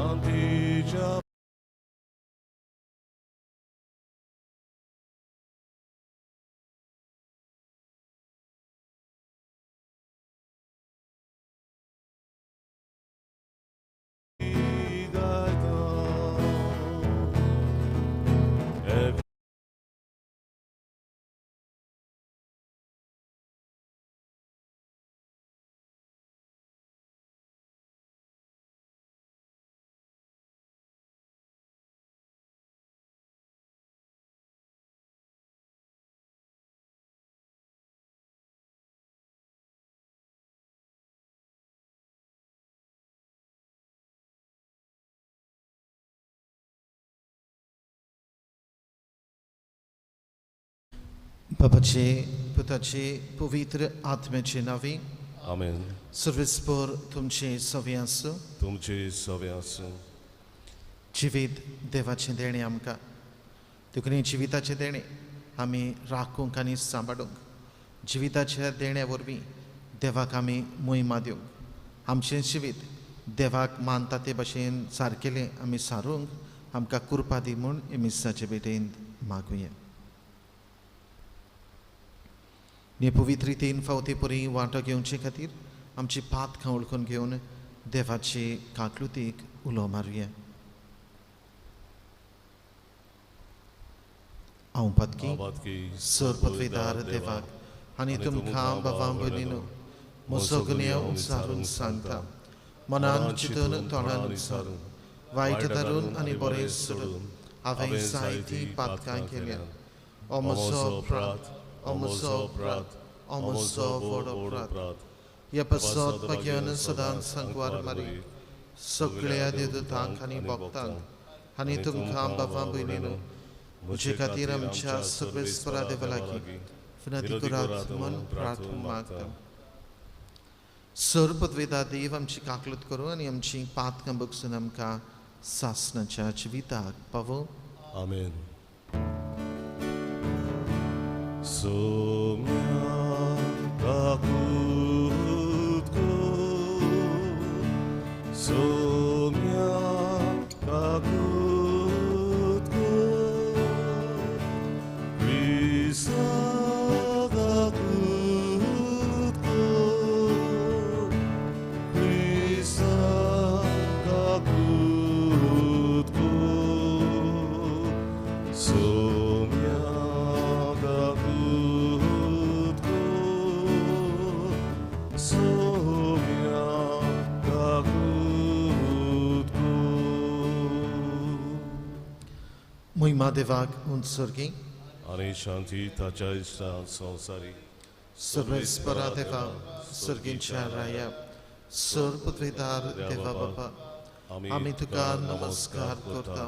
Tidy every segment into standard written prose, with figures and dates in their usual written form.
शांतीच्या बापाचे पुताचे पवित्र आत्म्याचे नावे आमेन। सर्वेस्पर तुमचे सवे आसूं। तुमचे सवे आसूं। जिवीत देवाचें देणें आमकां, देखून जिविताचें देणें आमी राखूंक आनी सांबाळूंक, जिविताच्या देण्या वरवीं देवाक आमी मोहिमा दिवंक, आमचें जिवीत देवाक मानता ते भशेन सारकेलें आमी सारूंक आमकां कृपा दी म्हूण मिसाचे भेटेन मागुया। हे पवित्र रितीन फावती परी वांटो घेवचे खातीर आमची पातकां वळखून घेवन देवाचे काकलुतीक उलो मारुया। हांव पातकी सर पदवीदार देवाक आनी तुमकां बाबा भयणीनो म्हजो गुन्यांव उचारून सांगता, मनान चिंतून तोंडान उचारून वायट धरून आनी बरें सोडून हांवें जायतीं पातकां केल्या। ओ म्हजो अपराध, ओ म्हजो अपराध, ओ म्हजो व्हड अपराध। ह्या पासत भाग्यान सदांच सांगवार मारी सगळ्या देवदूतांक आनी भक्तांक आनी तुमकां बाबा भयणीनो म्हजे खातीर आमच्या सर्वेस्परा देवा लागीं विनंती करात म्हूण प्रार्थना मागता। सर पदवेदा देव आमची काकलूत करूं आनी आमची पातकां बगसून आमकां सासणाच्या जिविताक पावो। आमेन। सोम्या काकूत कर, सोम्या काकूत कर, क्रिस्ता काकूत कर, क्रिस्ता काकूत कर, सोम्या काकूत कर, सोम्या काकूत कर। मोहिमा देवाक उत्सर्गी आनी शांती ताच्या इश्टान संवसारी। सर्वेस्परा देवा सर्गीच्या राया सर पदवीदार देवा बाबा, आमी तुका नमस्कार करता,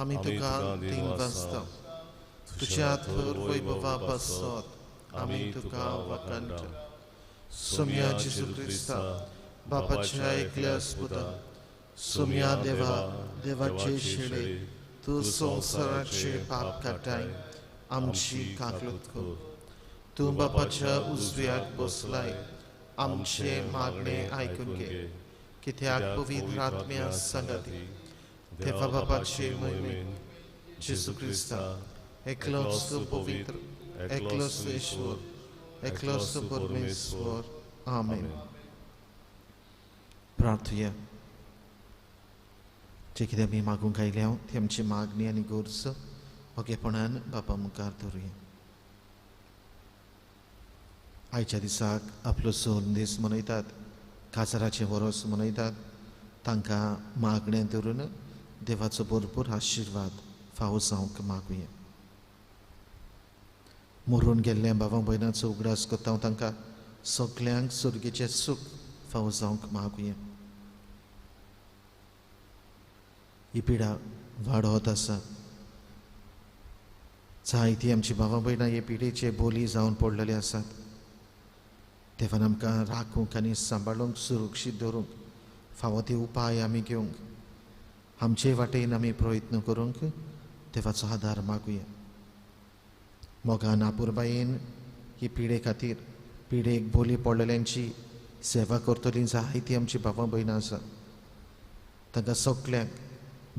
आमी तुका दिन वाजता, तुज्या थोर वैभवा पासत आमी तुका वाखाणटा। सोम्या जेजू क्रिस्ता बापाच्या एकल्या पुता, सोम्या देवा देवाचे शेळे, तूं संवसाराचे पाप काडटाय आमची काकलूत कर। तूं बापाच्या उजव्याक बसलाय आमचें मागणें आयकून घे, कित्याक पवित्र आत्म्या सांगाती देवा बापाचे मोहिमेन जेजू क्रिस्ता एकलोच तूं पवित्र, एकलोच तूं ईश्वर, एकलोच तूं परमेश्वर। आमेन। प्रार्थुया। जे कितें आमी मागूंक आयल्या ती आमची मागणी आनी गरज ओगेपणान बापा मुखार दवरुया। आयच्या दिसाक आपलो सोल दीस मनयतात, काजाराचें वरोस मनयतात, तांकां मागणें धरून देवाचो भरपूर आशिर्वाद फावो जावंक मागुया। मरून गेल्ल्या बाबा भयणाचो उगडास करता, तांकां सगल्यांक सुर्गेचें सूख फावो जावंक मागुया। ही पिडा वाडत आसा, जायती आमची भावा भयणां हे पिडेचे बोली जावन पडलेले आसात। देवान आमकां राखूंक आनी सांबाळूंक, सुरक्षीत दवरूंक फावो ते उपाय आमी घेवंक, आमचे वाटेन आमी प्रयत्न करूंक देवाचो आदार मागुया। मोगान आपुरबायेन ही पिडे खातीर पिडेक बोली पडलेल्यांची सेवा करतली जायती आमची भावा भयणां आसात। तांकां सगल्यांक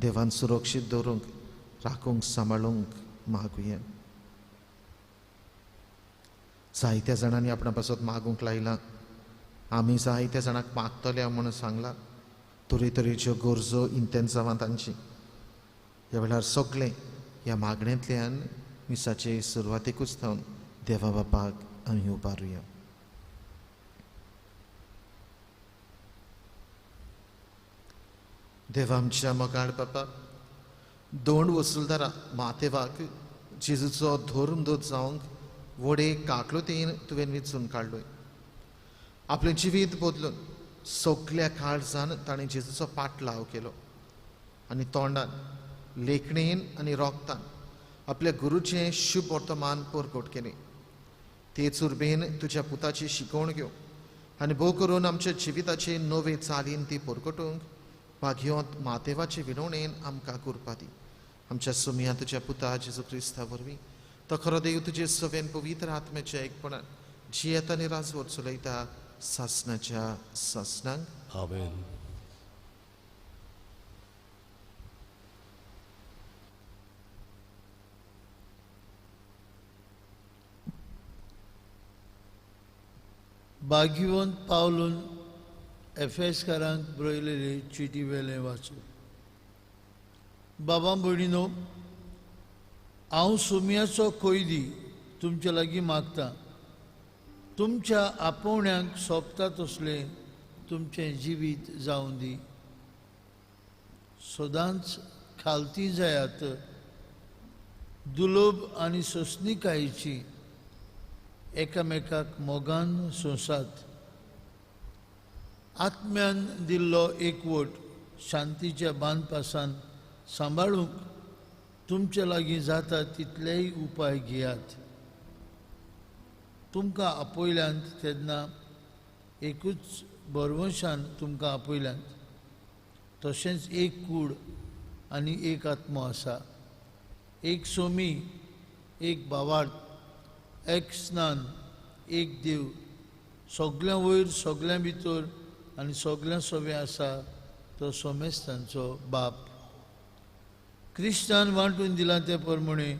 देवान सुरक्षीत दवरूंक, राखूंक, सांबाळूंक मागुया. जायत्या जाणांनी आपणा पासत मागूंक लायलां, आमी जायत्या जाणांक मागतले म्हणून सांगलां. तरेतरेच्यो गरजो इंतेन्सांवां तांची. ह्या वेळार सगळें ह्या मागण्यांतल्यान मिसाचे सुरवातेकूच थावन देवा बापाक आमी उबारुया. देवा आमच्या मोगाळ बापा, दोन वसुलदारा मातेवाक जेजूचो धर्मदूत जावंक व्हडे काकलुतीन तुवें विचून काडलोय. आपलें जिवीत बदलून सगल्या काळजान ताणें जेजूचो पाटलाव केलो आनी तोंडान, लेखणेन आनी रोगतान आपल्या गुरूचें शुभ वर्तमान परगट केलें. तेच उर्बेन तुज्या पुताची शिकवण घेव आनी भोव करून आमच्या जिविताचे नवे चालीन ती परगटूंक भाग्योंत मातेवाचे विनवणेन आमकां कृपा दी. आमच्या सुमया तुज्या पुता जेजू क्रिस्ता वरवीं तो खरो देव तुजे सवेन पवित्र आत्म्याच्या एकपणान जियेता आनी राजवट चलयता सासनाच्या सासनांक. आमेन. भाग्यवंत पावलून एफेसकारांक बरयलेले चिटी वेलें वाचूं. बाबा भयणीनो, हांव सोम्याचो कोयदी तुमचे लागीं मागता, तुमच्या आपोवण्यांक सोंपता तसलें तुमचें जिवीत जावं दी. सदांच खालती जायात, दुलोब आनी सोंसणीकायेची एकामेकाक मोगान सोंसात. आत्म्यान दिल्लो एकवट शांतीच्या बांदपासान सांबाळूंक तुमचे लागीं जाता तितलेय उपाय घेयात. तुमकां आपयल्यांत तेन्ना एकूच बरवंशान तुमकां आपयल्यांत, तशेंच एक कूड आनी एक आत्मो आसा, एक सोमी, एक भावार्थ, एक स्नान, एक देव, सगल्यां वयर, सगल्यां भितर आनी सगल्यां सवें आसा तो सोमेस्तांचो बाप. क्रिस्तान वांटून दिलां ते प्रमाणे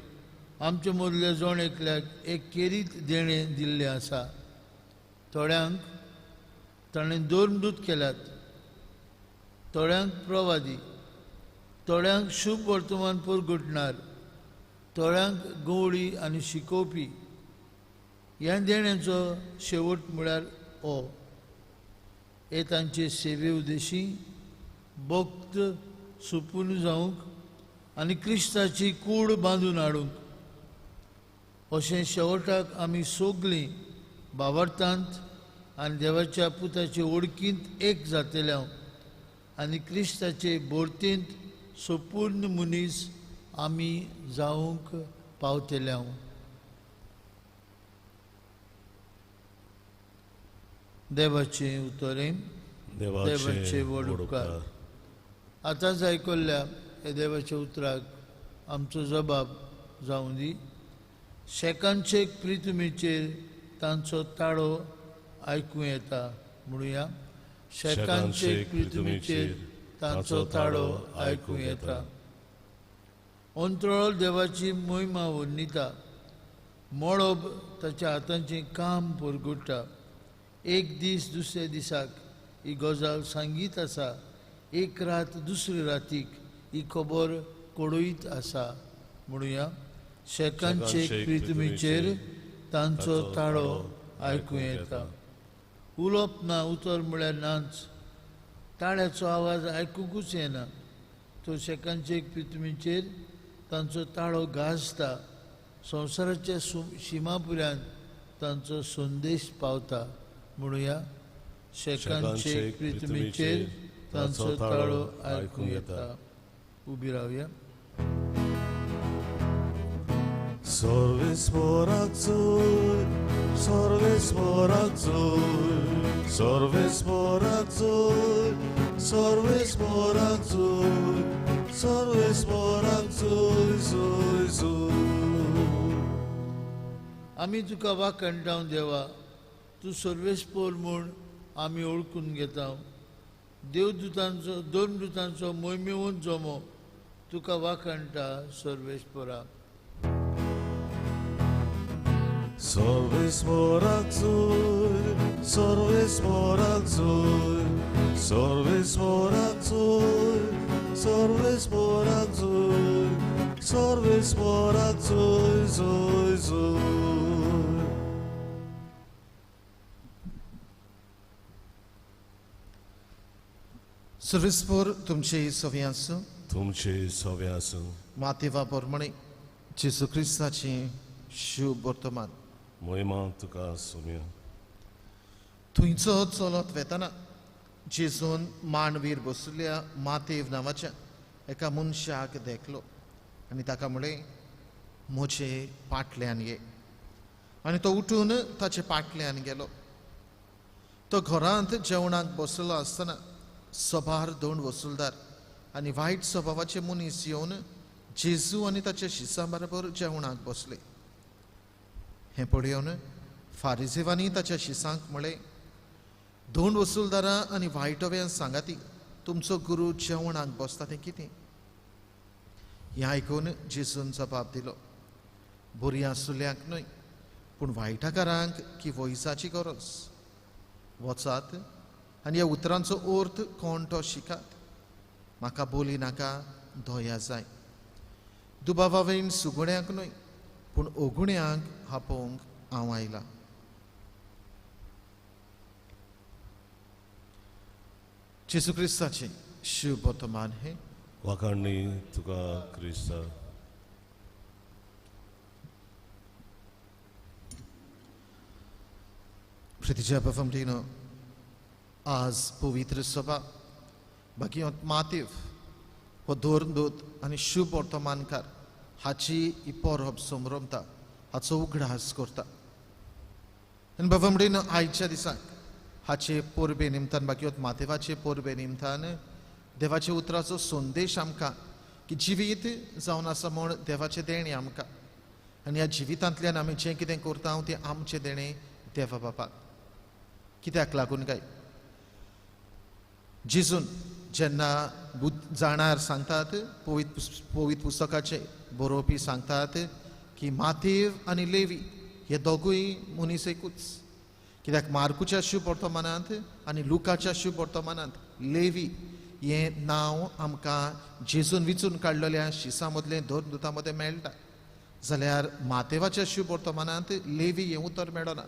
आमचे मदल्या जण एकल्याक एक केरीत देणें दिल्लें आसा. थोड्यांक ताणें धर्मदूत केल्यात, थोड्यांक प्रवादी, थोड्यांक शुभ वर्तमान परगटणार, थोड्यांक गवळी आनी शिकोवपी. ह्या देण्याचो शेवट म्हळ्यार हो, हे तांचे सेवे उद्देशी भक्त सुपूर्ण जावंक आनी क्रिस्ताची कूड बांदून हाडूंक. अशें शेवटाक आमी सगलीं भावार्थांत आनी देवाच्या पुताचे ओळखींत एक जातले आनी क्रिस्ताचे भरतींत संपूर्ण मनीस आमी जावंक पावतले. देवाचें उतरें, देवाचे व्हड उपकार. आतांच आयकल्ल्या ह्या देवाच्या उतराक आमचो जबाब जावं दी. शेकांचे प्रितुमेचेर तांचो ताळो आयकूं येता म्हणुया. शेकांचे प्रितुमेचेर तांचो ताळो आयकूं येता. अंतरळ देवाची मोहिमा वर्णिता, मळब ताच्या हातांचें काम परगट्टा. एक दीस दुसऱ्या दिसाक ही गजाल सांगीत आसा, एक रात दुसरे रातीक ही खबर कळयत आसा म्हणुया. शेकांचे प्रितुमेचेर तांचो ताळो आयकूं येता. उलोवप ना, उतर म्हळ्यार नाच, ताळ्याचो आवाज आयकुंकूच येना. तो शेकांचे प्रितुमेचेर तांचो ताळो गाजता, संवसाराच्या शिमा पुऱ्यान तांचो संदेश पावता म्हणुया. शेकांचे प्रितुमेचेर तांचो ताळो आयकूं येता. उबी रावया. सर्वेस्पराक जोय, सर्वेस्पराक जोय, सर्वेस्पराक जोय, सर्वेस्पराक जोय, सर्वेस्पराक जोय, जोय, जोय. आमी तुका वाखणटाव देवा, तूं सर्वेस्पर म्हूण आमी ओळखून घेता. देवदूतांचो दोन दुतांचो मोहिमेवंत जमो तुका वाखाणटा सर्वेस्परा. सर्वेस्पराक जोय, सर्वेस्पराक जोय, सर्वेस्पराक जोय, सर्वेस्पराक जोय, सर्वेस्पराक जोय, जोय, जोय. सर्वेस्पर तुमचे सवी आसूं. तुमचे सवे आसूं. मातेवा प्रमाणे जेजू क्रिस्ताचे शुभ वर्तमान. महिमा तुका सोम्या. थंयचो चलत वेतना जेजून मांडवीर बसल्या मातेव नांवाच्या एका मनशाक देखलो आनी ताका म्हळें, म्हजे पाटल्यान ये. आनी तो उठून ताचे पाटल्यान गेलो. तो घरांत जेवणाक बसलो आसतना सभार दोन वसुलदार आनी वायट स्वभावाचे मनीस येवन जेजू आनी ताच्या शिसां बरोबर जेवणाक बसले. हें पळोवन फारिजेवांनी ताच्या शिसांक म्हळें, दोन वसुलदारां आनी वायटव्यां सांगाती तुमचो गुरू जेवणाक बसता तें कितें? हें आयकून जेजून जबाब दिलो, बरी आसुल्यांक न्हय पूण वायटाकारांक की वैजाची गरज. वचात आनी ह्या उतरांचो अर्थ कोण तो शिकात. म्हाका बोली नाका, दया जाय. दुबावावेन सुगुण्यांक न्हय पूण ओगुण्यांक आपोवंक हांव आयलां. जेजू क्रिस्ताचें शुभ वर्तमान हें. वाखाणणी तुका क्रिस्ता. प्रितीच्या बाबा, आज पवित्र सभा बाकी मातेव हो धर्मदूत आनी शुभ वर्तमानकार हाची ही परब समरमता, हाचो उगडास करता. आनी बाबा म्हणून आयच्या दिसाक हाचे परबे निमतान, बाकी मातेवाचे परबे निमतान देवाच्या उतराचो संदेश आमकां की जिवीत जावन आसा म्हूण देवाचें देणें आमकां, आनी ह्या जिवितांतल्यान आमी जें कितें करता तें आमचें देणें देवा बापाक. कित्याक लागून काय जेजून जेन्ना जाणार सांगतात, पवित्र पुस्तकाचे बरोवपी सांगतात की मातेव आनी लेवी हे दोगूय मनीस एकूच. कित्याक मार्कुच्या शुभ वर्तमानांत आनी लुकाच्या शुभ वर्तमानांत लेवी हें नांव आमकां जेजून विचून काडलेल्या शिसां मदलें धर्मदूतां मदें मेळटा, जाल्यार मातेवाच्या शुभ वर्तमानांत लेवी हें उतर मेळना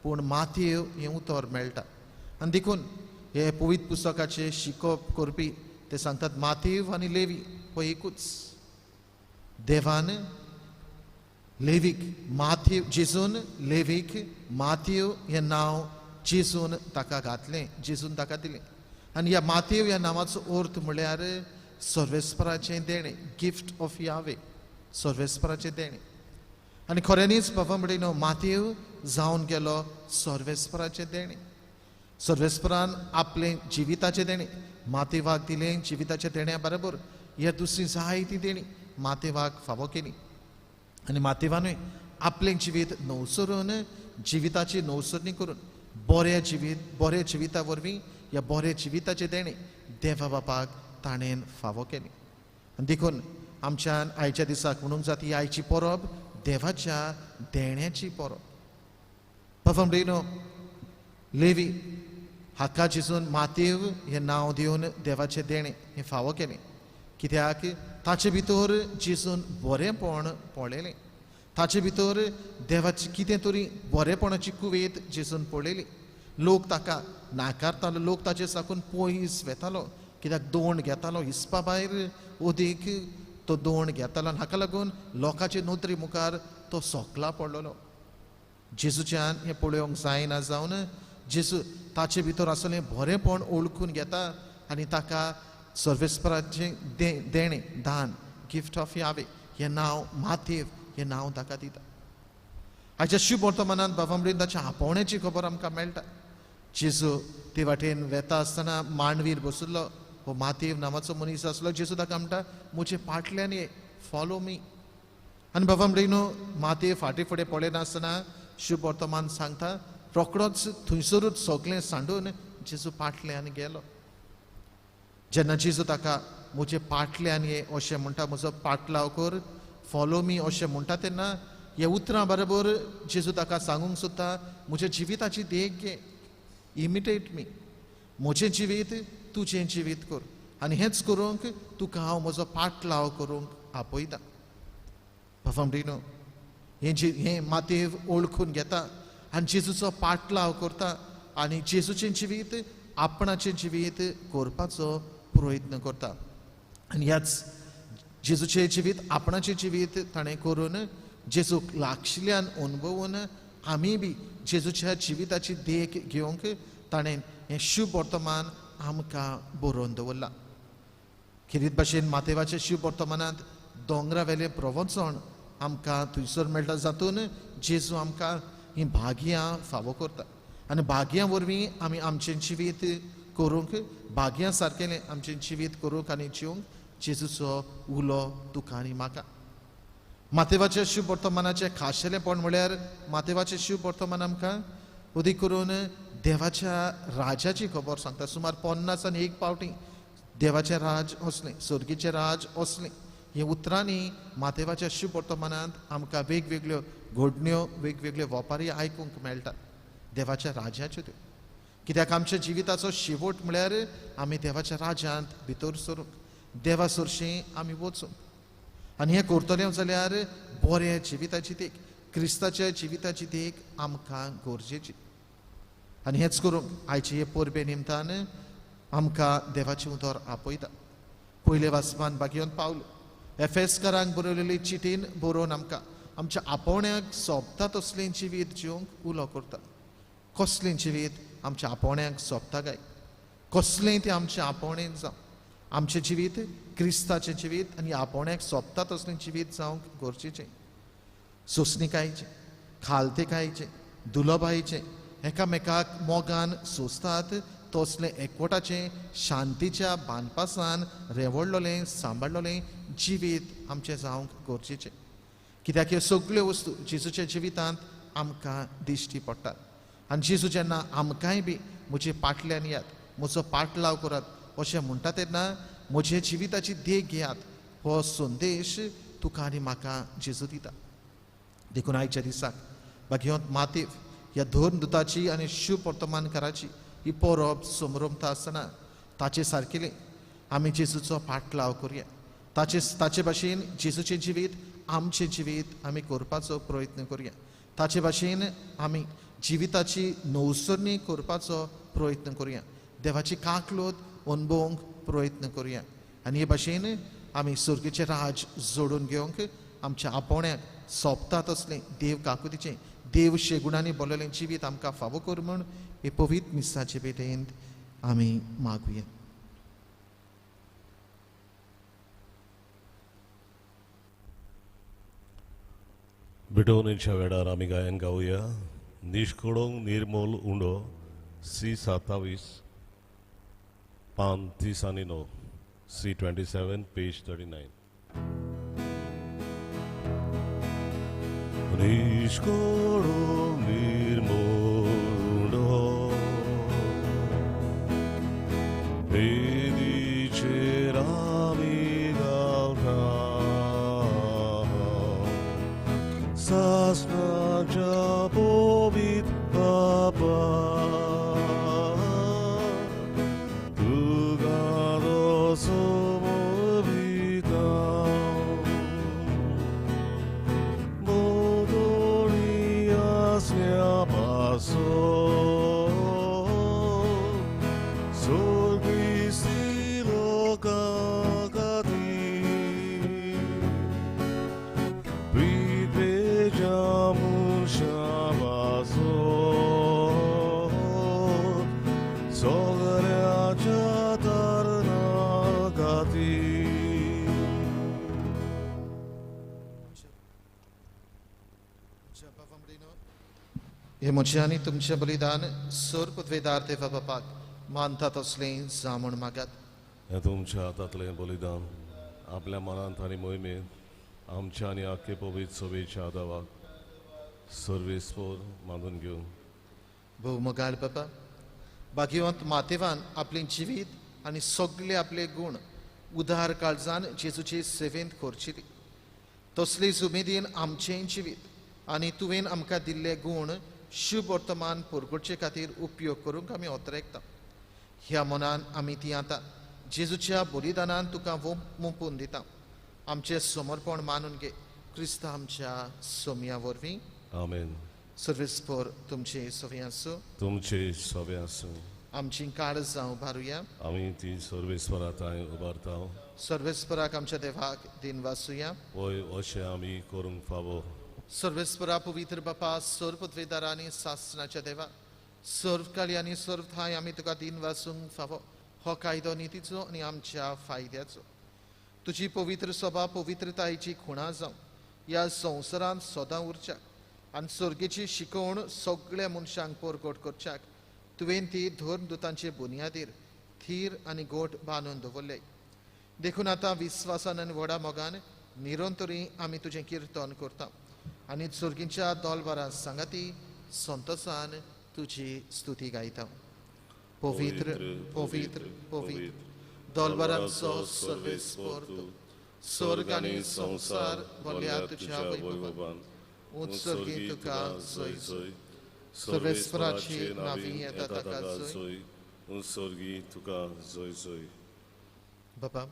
पूण मातेव हें उतर मेळटा. आनी देखून हे पवित्र पुस्तकाचे शिकोवप करपी ते सांगतात मातेव आनी लेवी हो एकूच. देवान लेवीक मातेव, जेजून लेवीक मातेव हें नांव जेजून ताका घातलें, जेजून ताका दिलें. आनी ह्या मातेव ह्या नांवाचो अर्थ म्हळ्यार सर्वेस्पराचें देणें, गिफ्ट ऑफ यावे, सर्वेस्पराचें देणें. आनी खऱ्यांनीच बाबा म्हणलें न्हू, मातेव जावन गेलो सर्वेस्पराचें देणें. सर्वेस्परान आपलें जिविताचें देणें मातेवाक दिलें. जिविताच्या देण्या बरोबर ह्या दुसरी जायती देणी मातेवाक फावो केली. आनी मातेवानूय आपलें जिवीत नवसरून, जिविताची नवसरणी करून बऱ्या जिवीत, बऱ्या जिविता वरवीं ह्या बऱ्या जिविताचें देणें देवा बापाक ताणें फावो केलें. आनी देखून आमच्यान आयच्या दिसाक म्हणूंक जाता ही आयची परब देवाच्या देण्याची परब. बाबा म्हणलो लेवी हाका जेजून मातेव हें नांव दिवन देवाचें देणें हें फावो केलें, कित्याक ताचे भितर जेजून बरेंपण पळयलें, ताचे भितर देवाचें कितें तरी बरेंपणाची कुवेत जेजून पळयली. लोक ताका नाकारतालो, लोक ताचे साकून पयस वेतालो, कित्याक दोण घेतालो, हिसपा भायर अदीक तो दोण घेतालो आनी हाका लागून लोकांचे नदरे मुखार तो सोकला पडलेलो. जेजूच्यान हें पळोवंक जायना जावन जेजू ताचे भितर आसलें बरेंपण ओळखून घेता आनी ताका सर्वेस्पराचें देणें, दान, गिफ्ट ऑफ यावे हें नांव, मातेव हें नांव ताका दिता. आयच्या शुभ वर्तमानांत बाबा म्हणून ताच्या आपोवण्याची खबर आमकां मेळटा. जेजू ते वाटेन वेता आसतना मांडवीर बशिल्लो हो मातेव नांवाचो मनीस आसलो. जेजू ताका म्हणटा म्हजे पाटल्यान ये, फॉलो मी. आनी बाबा म्हणून न्हू मातेव फाटीं फुडें पळयनासतना शुभ वर्तमान सांगता रोकडोच थंयसरूच सगळें सांडून जेजू पाटल्यान गेलो. जेन्ना जेजू ताका म्हजे पाटल्यान ये अशें म्हणटा, म्हजो पाटलाव कर, फॉलो मी अशें म्हणटा, तेन्ना ह्या उतरां बरोबर जेजू ताका सांगूंक सोदता, म्हज्या जिविताची देख घे, इमिटेट मी, म्हजें जिवीत तुजें जिवीत कर आनी हेंच करूंक तुका हांव म्हजो पाटलाव करूंक आपयता. भावांनो, हें हें मातेव ओळखून घेता आनी जेजूचो पाटलाव करता आनी जेजूचें जिवीत आपणाचें जिवीत करपाचो प्रयत्न करता. आनी ह्याच जेजूचें जिवीत आपणाचें जिवीत ताणें करून जेजूक लागशिल्ल्यान अणभवून आमी बी जेजूच्या जिविताची देख घेवंक ताणें हें शुभ वर्तमान आमकां बरोवन दवरलां. खेरीत भाशेन मातेवाच्या शुभ वर्तमानांत दोंगरा वेलें प्रवचन आमकां थंयसर मेळटा, जातून जेजू आमकां हीं भाग्यां फावो करता आनी भाग्यां वरवीं आमी आमचें जिवीत करूंक, भाग्यां सारकेलें आमचें जिवीत करूंक आनी जिवंक जेजूचो उलो तुका आनी म्हाका. मातेवाच्या शुभ वर्तमानाचें खाशेलेंपण म्हळ्यार मातेवाचें शुभ वर्तमान आमकां अदीक करून देवाच्या राजाची खबर सांगता. सुमार 51 पावटी देवाचें राज असलें, सर्गीचें राज असलें हे उतरांनी मातेवाच्या शुभ वर्तमानांत आमकां वेगवेगळ्यो घडण्यो, वेगवेगळ्यो वपारी आयकूंक मेळटात देवाच्या राजाच्यो त्यो. कित्याक आमच्या जिविताचो शेवट म्हळ्यार आमी देवाच्या राजांत भितर सरूंक, देवा सरशीं आमी वचूंक. आनी हें करतलें जाल्यार बऱ्या जिविताची देख, क्रिस्ताच्या जिविताची देख आमकां गरजेची. आनी हेंच करूंक आयचे हे परबे निमतान आमकां देवाचें उतर आपयता. पयले वाचपान बागेवन पावलो एफेसकारांक बरयलेली चिटीन बरोवन आमकां आमच्या आपोवण्याक सोबता तसलें जिवीत जिवंक उलो करता. कसलें जिवीत आमच्या आपोवण्याक सोबता काय, कसलें तें आमचें आपोवणें जावं, आमचें जिवीत क्रिस्ताचें जिवीत आनी आपोवण्याक सोबता तसलें जिवीत जावंक गरजेचें. सोंसणिकायेचें, खालतेकायेचें, दुलबायेचें, एकामेकाक मोगान सोंसतात तसलें एकवटाचें, शांतीच्या बांदपासान रेवडलोलें, सांबाळलोलें जिवीत आमचें जावंक गरजेचें. कित्याक ह्यो सगळ्यो वस्तू जेजूच्या जिवितांत आमकां दिश्टी पडटात. आनी जेजू जेन्ना आमकांय बी म्हजे पाटल्यान येयात, म्हजो पाटलाव करात अशें म्हणटा तेन्ना म्हजे जिविताची देख घेयात हो संदेश तुका आनी म्हाका जेजू दिता. देखून आयच्या दिसाक बागेवंत मातेव ह्या धर्मदुताची आनी शुभ वर्तमानकाराची ही परब समरमता आसतना ताचे सारकेले आमी जेजूचो पाटलाव करुया. ताचे भाशेन जेजूचें जिवीत आमचें जिवीत आमी करपाचो प्रयत्न करुया. ताचे भाशेन आमी जिविताची नवसरणी करपाचो प्रयत्न करुया. देवाची काकलोत अणभवंक प्रयत्न करुया. आनी हे भाशेन आमी सर्गीचें राज जोडून घेवंक आमच्या आपोवण्याक सोबता तसलें देव काकुतीचें, देव शेगुणांनी बोललेलें जिवीत आमकां फावो कर म्हूण हे पवित्र मिसाचे भेटेंत आमी मागुया. भेटवणेच्या वेळार आमी गायन गावया निष्कळंक निर्मोल उंडो सी 27 पान 30 आनी 9 सी 27 पेज 39. निष्कळंक निर्मोल उंडो वेदीचेर आमी गावता सासणाच्या पवित्र बापा तुका समर्पिता मोदोळी आसल्या पासो सोर्गिस्ती लोकां खातीर प्रितेच्या मनशां पासो सगळ्याच्या तारणा खातीर. हे म्हजें आनी तुमचें बलिदान सर पदवेदार देवा बापाक मानता तसलें जावं म्हूण मागात. हें तुमच्या हातांतलें बलिदान आपल्या मनांत आनी मोहिमेंत आमच्या आनी आख्खे पवित्र सभेच्या आदावाक सर्वेस्पोर मानून घेवन भोव मोगाळ बाबा, बागेवंत मातेवान आपलें जिवीत आनी सगळे आपले गूण उदार काळजान जेजूचे सेवेंत खर्चिली. तसलेच उमेदीन आमचेंय जिवीत आनी तुवें आमकां दिल्ले गूण शुभ वर्तमान परगटचे खातीर उपयोग करूंक आमी ओतरेकता. ह्या मनान आमी ती आतां जेजूच्या बलिदानान तुका मुपून दिता. आमचें समर्पण मानून घे क्रिस्त आमच्या सोमया वरवीं. आमेन. सर्वेस्पर तुमचे सवे आसूं. तुमचे सवे आसूं. आमची काळजां उबारुया. आमी ती सर्वेस्परा थंय उबारता. सर्वेस्पराक आमच्या देवाक दिन वासुया. वय अशें आमी करूंक फावो. सर्वेस्परा पवित्र बापा सर्व पदवेदारा आनी सासणाच्या देवा सर्व काळी आनी सर्व ठांय आमी तुका दिन वासूंक फावो. हो कायदो नितीचो आनी आमच्या फायद्याचो. तुजी पवित्र सभा पवित्रतायेची खुणा जावं ह्या संवसारांत सदां उरच्याक आनी सर्गेची शिकवण सगळ्या मनशांक परगट करच्याक तुवें ती धर्मदुतांचे बुन्यादीर थीर आनी गोट बांदून दवरले. देखून आतां विस्वासान आनी व्हडा मोगान निरंतरी आमी तुजें किर्तन करता आनी सर्गीच्या दोलबारा सांगाती संतोसान तुजी स्तुती गायता. पवित्र पवित्र पवित्र दोलबारांचो सर्वेस्पर तूं, स्वर्ग आनी संवसार भरल्या तुज्या वैभवान. उत्सर्गी तुका जय जय. सर्वेस्पराची नावी येता ताका जय. उत्सर्गी तुका जय जय. बाबा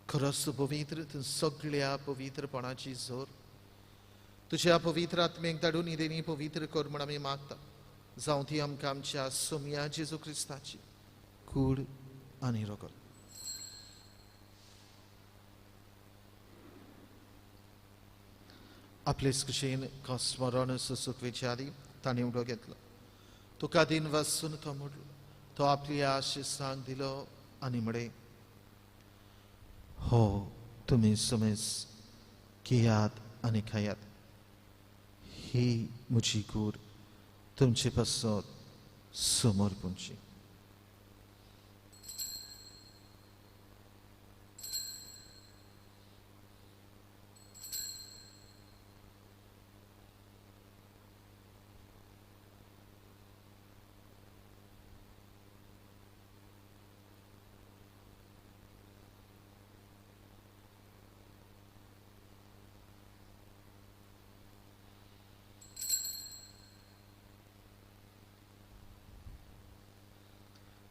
खरोच तूं पवित्र, तूं सगळ्या पवित्रपणाची जोर. तुज्या पवित्र आत्मेक धाडून इदेनी पवित्र कर म्हूण आमी मागता. जावं ती आमकां आमच्या सोमया जेजू क्रिस्ताची कूड आनी रगत. आपलेच कुशीन स्मरण सुखवेच्या आदी ताणें उडो घेतलो. तुका दिन वासून तो मोडलो. तो आपली आशिसांक दिलो आनी म्हळें, हो तुमी समेज घेयात आनी खायात. ही म्हजी कूड तुमचे पासत समर्पणची.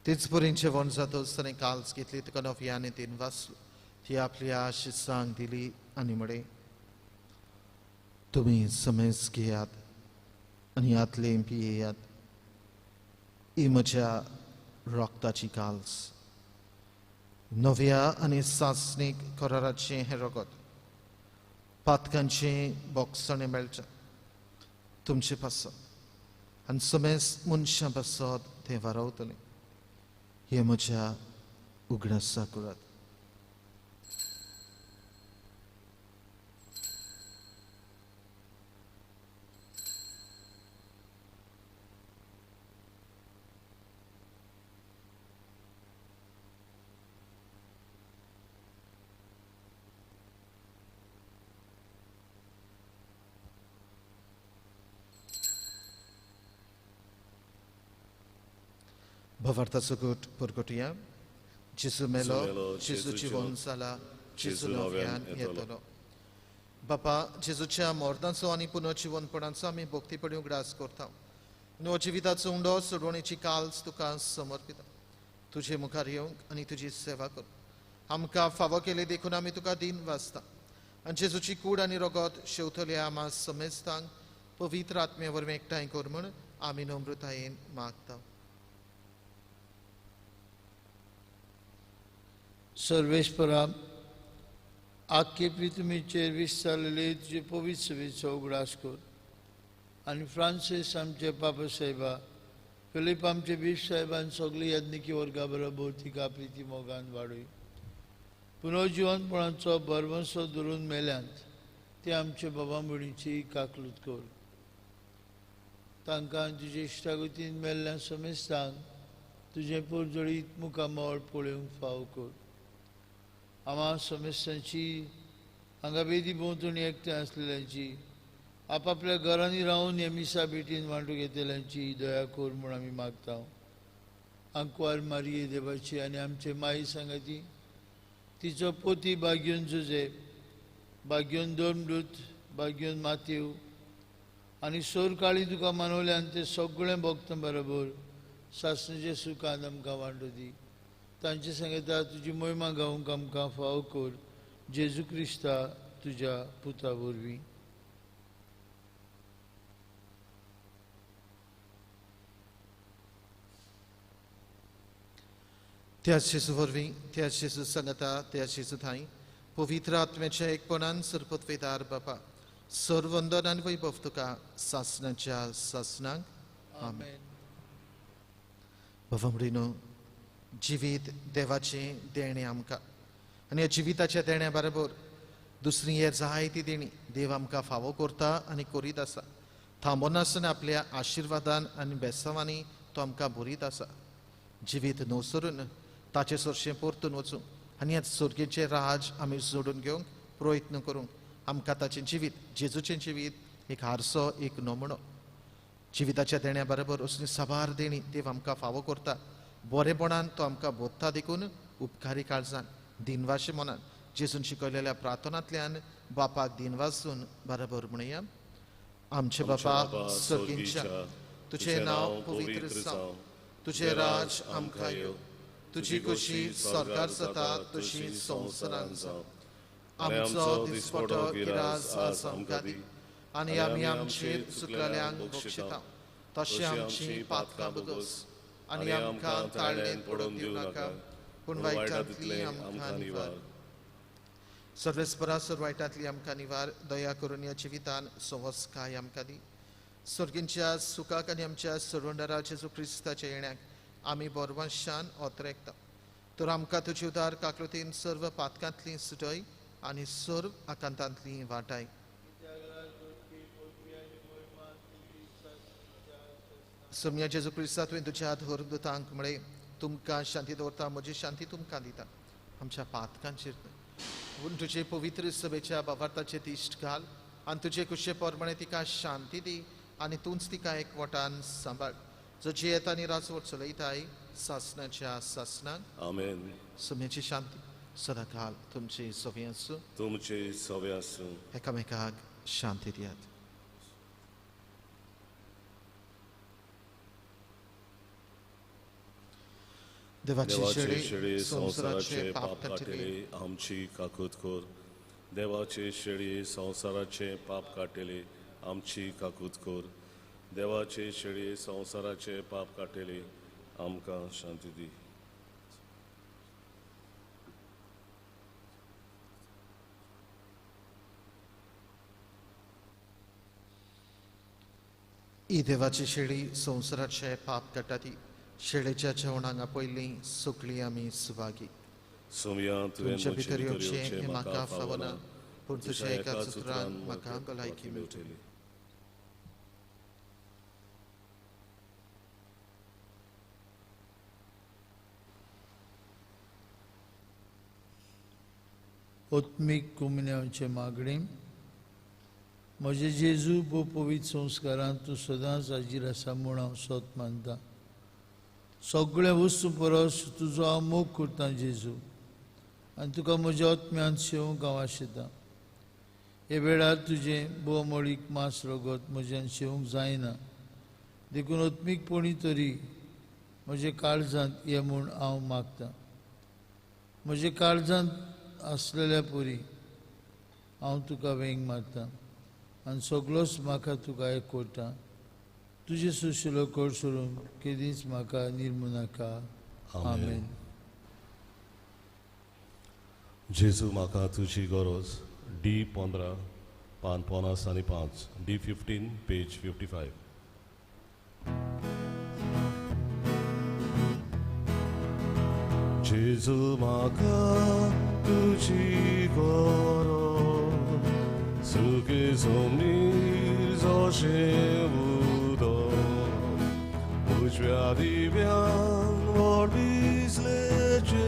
तेच परीन जेवण जातच ताणें काल्स घेतली, तुका नव्याने तीन वाचलो. ती आपली आशिसांक दिली आनी म्हळें, तुमी समेज घेयात आनी हातलें पियेयात. ही म्हज्या रक्ताची काल्स, नव्या आनी सासणीक कराराचें हें रगत. पातकांचें बोगसणें मेळचें तुमचे पासत आनी समेज मनशां पासत तें वारावतलें. हे म्हज्या उगडासा करात. भवार्थाचो गोट परगटुया. जेजू मेलो, जेजू जिवन जाला, जेजू नव्यान येतलो. बापा जेजूच्या मरणाचो आनी पुनर्जिवनपणाचो आमी भक्तीपणी उगडास करता. आनी हो जिविताचो उंडो सोडवणेची काल्स तुका समर्पिता. तुजे मुखार येवंक आनी तुजी सेवा कर आमकां फावो केले देखून आमी तुका दिन वाचता. आनी जेजूची कूड आनी रगत शेवतल्या आमा समेस्तांक पवित्र आत्म्या वरवीं एकठांय कर म्हूण आमी नम्रतायेन मागता. सर्वेस्परा आख्खे पृथ्वीचेर विस्तारलेले तुजे पवित्र सभेचो उगडास कर आनी फ्रांसीस आमचे पापा साहेबा, फिलीप आमचे बीफ साहेबान सगळी याज्ञिकी वर्गा बरोबर तिका प्रिती मोगान वाडय. पुनर्जिवनपणाचो भरवंसो धरून मेल्यांत ते आमचे बाबा भयणीची काकलूत कर. तांकां तुजे इश्टागतीन मेल्ल्या समेस्तांक तुजें पोरजळीत मुखामळ पळोवंक फाव कर. आमा समेस्तांची हांगा वेदी भोंवतणी एकठांय आसलेल्यांची आपापल्या घरांनी रावन हे मिसा भेटीन वांटूंक येतल्यांची दया कर म्हूण आमी मागता. आंकवार मारिये देवाची आनी आमचे माई सांगाती तिचो पोती बाग्योन जुजे बाग्योन दोमदूत बाग्योन मातेव आनी सोरकाळी तुका मानवल्यान ते सगळें भक्तां बरोबर सासणेचे सुखान आमकां वांटो दी. तांचे सांगता तुजी मोहिमा गावंक आमकां फावो कर जेजू क्रिस्ता तुज्या पुता वरवीं. त्याच जेजू वरवीं, त्याच जेजू सांगता, त्याच जेजू थांय पवित्र आत्म्याच्या एकपणान सरपतवेदार बापा सर्वंदन आनी वैभव तुका सासणाच्या सासणाक. आमेन. बाबा म्हणिनो जिवीत देवाचें देणें आमकां आनी ह्या जिविताच्या देण्या बरोबर दुसरी हेर जायती देणी देव आमकां फावो करता आनी करीत आसा. थांबनासतना आपल्या आशिर्वादान आनी बेसांवांनी तो आमकां भरीत आसा. जिवीत नवसरून ताचे सरशें परतून वचूंक आनी ह्या सर्गेचें राज आमी जोडून घेवंक प्रयत्न करूंक आमकां ताचें जिवीत जेजूचें जिवीत एक हारसो एक नमुनो. जिविताच्या देण्या बरोबर असली साबार देणी देव आमकां फावो करता. बरेपणान तो आमकां बोधता देखून उपकारी काळजान दिनवाशे मनान जेजून शिकयलेल्या प्रार्थनांतल्यान बापाक दिनवासून बरोबर म्हणया. आमचे बापा सर्गींच्या, तुजें नांव पवित्र जावं, तुजें राज आमकां येवं, तुजी खोशी स्वर्गार जाता तशी संवसारांत जावं. आमचो दिसपटो गिरास आज आमकां दी आनी आमी आमचे चुकलेल्यांक बक्षिता तशें आमची पातकां बगस आनी आमकां ताळणेंत पडूंक दिवं नाका पूण वायटांतली आमकां निवार. सर्वेस्परा सर वायटांतली आमकां निवार. दया करून ह्या जिवितान सवस्काय आमकां दी. सर्गींच्या सुखाक आनी आमच्या सर्वंडरा जेजू क्रिस्ताच्या येण्याक आमी बरवंशान ओतरेकता. तर आमकां तुजी उदार काकृतीन सर्व पातकांतली सुटय आनी सर्व आकांतांतली वाटाय. सम्या जेजू क्रिस्ता तुवें तुज्या धर्मदूतांक म्हळें तुमकां शांती दवरता म्हजी शांती तुमकां दिता. आमच्या पातकांचेर न्हय पूण तुजे पवित्र सभेच्या बाबार्थाचे दिश्ट घाल आनी तुजे कुशे प्रमाणे तिका शांती दी आनी तूंच तिका एकवटान सांबाळ जो जियेता आनी राजवट चलयताय सासणाच्या सासणाक. आमेन. सम्याची शांती सदाकाल तुमची सवी आसूं. तुमची सवी आसूं. एकामेकाक शांती दियात. देवाचे शेळी संवसाराचे पाप काडटले आमची काकूत कर. देवाचे शेळी संवसाराचे पाप काडटले आमची काकूत कर. देवाचे शेळी संवसाराचे पाप काडटले आमकां शांती दी. ही देवाची शेळी संवसाराचे पाप काडटा ती शेळेच्या जेवणांक आपयल्ली सगळीं आमी सुभागी. तुमच्या भितर येवचें हें म्हाका फावना पूण तुज्या एका सुत्रान म्हाका भलायकी मेळटली. आत्मीक कुमन्यांचे मागणें. म्हजे जेजू भोव पवित्र संस्कारांत तूं सदांच हाजीर आसा म्हूण हांव सोत मानता. सगळ्या वस्तू परस तुजो हांव मोग करता जेजू आनी तुका म्हज्या आत्म्यान शेवंक हांव आशेतां. हे वेळार तुजें भोवमोळीक मांस रगत म्हज्यान शेवंक जायना देखून आत्मीकपणी तरी म्हज्या काळजांत ये म्हूण हांव मागतां. म्हज्या काळजांत आसलेल्या परी हांव तुका वेंग मारतां आनी सगळोच म्हाका तुका एक करता. तुजें सुशिलो कळ सोडून केदींच म्हाका निर्मू नाका. आमेन. जेजू म्हाका तुजी गरज. डी 15 पान 50 आनी 5 डी 15 पेज 55. जेजू म्हाका तुजी गरज सुके जमनीर जशें उदक उजव्या दिव्यान व्हड बिजलेचें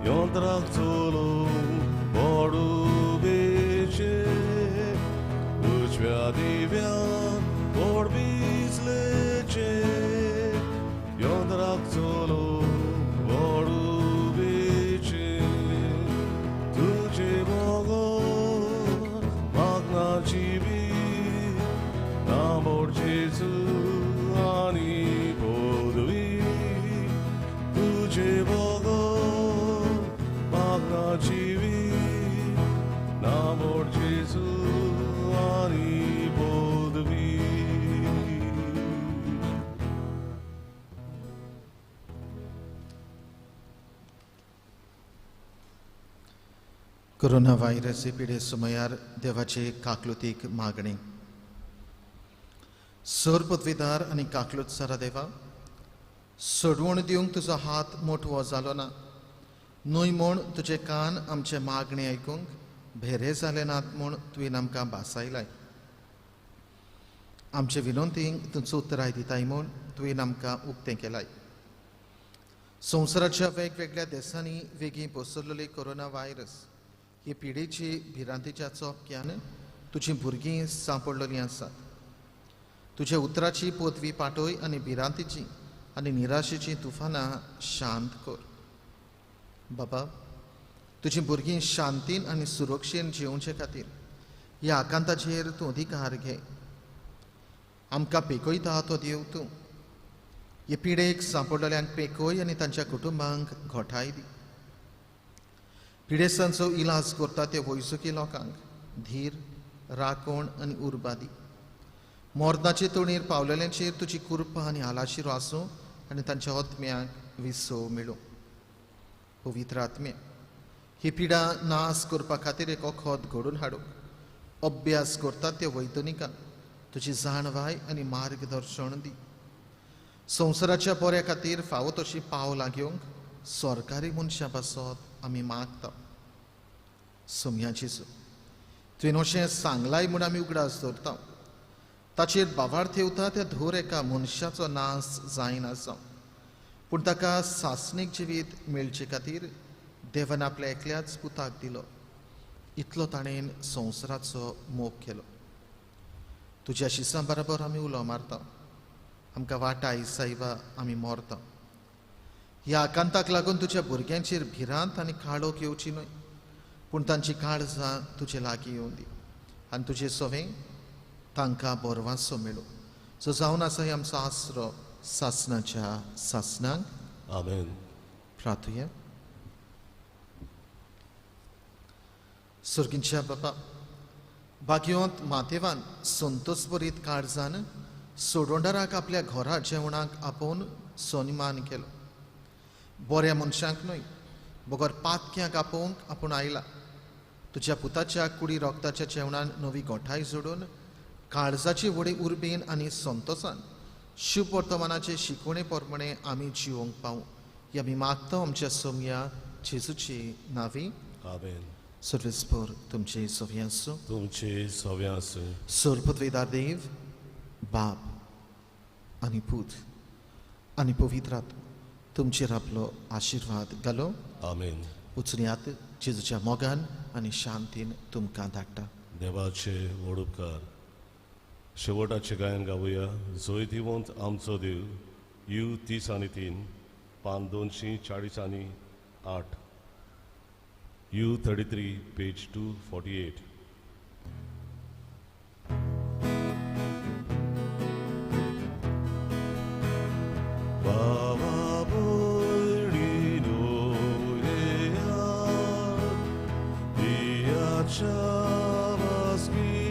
यंत्राक चलोवंक व्हड उबेचें उजव्या दिव्यान व्हड बिजलेचें यंत्राक कोरोना व्हायरस पिडे सुमयार देवाचे काकलुतीक मागणी. सर पदवीदार आनी काकलूत सारा देवा, सोडवण दिवंक तुजो हात मोटवो जालो ना न्हय म्हूण तुजे कान आमचे मागणे आयकूंक भेरे जाले नात म्हूण तुवें आमकां भासायलाय. आमचे विनंतींक तूं उतराय दिताय म्हूण तुवें आमकां उक्तें केलाय. संवसाराच्या वेगवेगळ्या देशांनी वेगीं पसरलेली कोरोना व्हायरस ही पिडेची भिरांतीच्या चोपक्यान तुजीं भुरगीं सांपडलेलीं आसात. तुज्या उतराची पदवी पाटय आनी भिरांतीची आनी निराशेचीं तुफानां शांत कर. बाबा, तुजीं भुरगीं शांतीन आनी सुरक्षेन जिवचे खातीर ह्या आकांताचेर तूं अधिकार घे. आमकां पेकयता तो देव तूं. हे पिडेक सांपडलेल्यांक पेकय आनी तांच्या कुटुंबांक घोटाय दी. पिडेस्तांचो इलाज करता ते वैजकी लोकांक धीर, राखण आनी उर्बा दी. मरणाचे तोणीर पावलेल्यांचेर तुजी कृपा आनी आलाशिरो आसूं आनी तांच्या आत्म्याक विसव मेळूं. पवित्र आत्म्या, ही पिडा नाश करपा खातीर एक वखद घडोवन हाडूंक अभ्यास करतात ते वैज्ञानिकांक तुजी जाणवाय आनी मार्गदर्शन दी. संवसाराच्या बऱ्या खातीर फावो तशी पावलां घेवंक सरकारी मनशां पासत आमी मागता. सोम्या जेजू, तुवें अशें सांगलाय म्हूण आमी उगडास दवरता. ताचेर बावार थेवता त्या धोर एका मनशाचो नाश जायना जावं, पूण ताका सासणीक जिवीत मेळचे खातीर देवान आपल्या एकल्याच पुताक दिलो. इतलो ताणें संवसाराचो मोग केलो. तुज्या शिसां बराबर आमी उलो मारता. आमकां वाटाय सायबा, आमी मरता. ह्या आकांताक लागून तुज्या भुरग्यांचेर भिरांत आनी काळोख येवची न्हय, पूण तांची काळजां तुजे लागीं येवं दी आनी तुजे सवें तांकां बरवासो मेळूं. सो जावन आसा ही आमचो आसरो सासणाच्या सासणाक. आमेन. प्रार्थुया. सर्गींच्या बापा, भाग्यवंत मातेवान संतोषभरीत काळजान सोडवणदाराक आपल्या घरा जेवणाक आपोवन सन्मान केलो. बऱ्या मनशांक न्हय बगर पातक्यांक आपोवंक आपूण आयला. तुज्या पुताच्या कुडी रोगताच्या जेवणान नवी गोठाय जोडून काळजाची व्हडी उर्बेन आनी संतोषान शुभ वर्तमानाचे शिकवणे प्रमाणे आमी जिवंक पावूं ही आमी मागता आमच्या सोमया जेजूची नावी. आमेन. सर्वेस्पर तुमचे सव्यां आसूं. तुमचे सव्यां आसूं. सर्वपदवीदार देव बाप आनी पूत आनी पवित्र आत्मा तुमचेर आपलो आशिर्वाद घालो. आमेन. उचन्यात जेजूच्या मोगान आनी शांतीन तुमकां धाडटा. देवाचे व्हड उपकार. शेवटाचें गायन गावया. जैतिवंत आमचो देव, you 30 आनी 3, पान 248, you 33, page 248. बाबा भयणीनो येयात, दियाच्या वासकी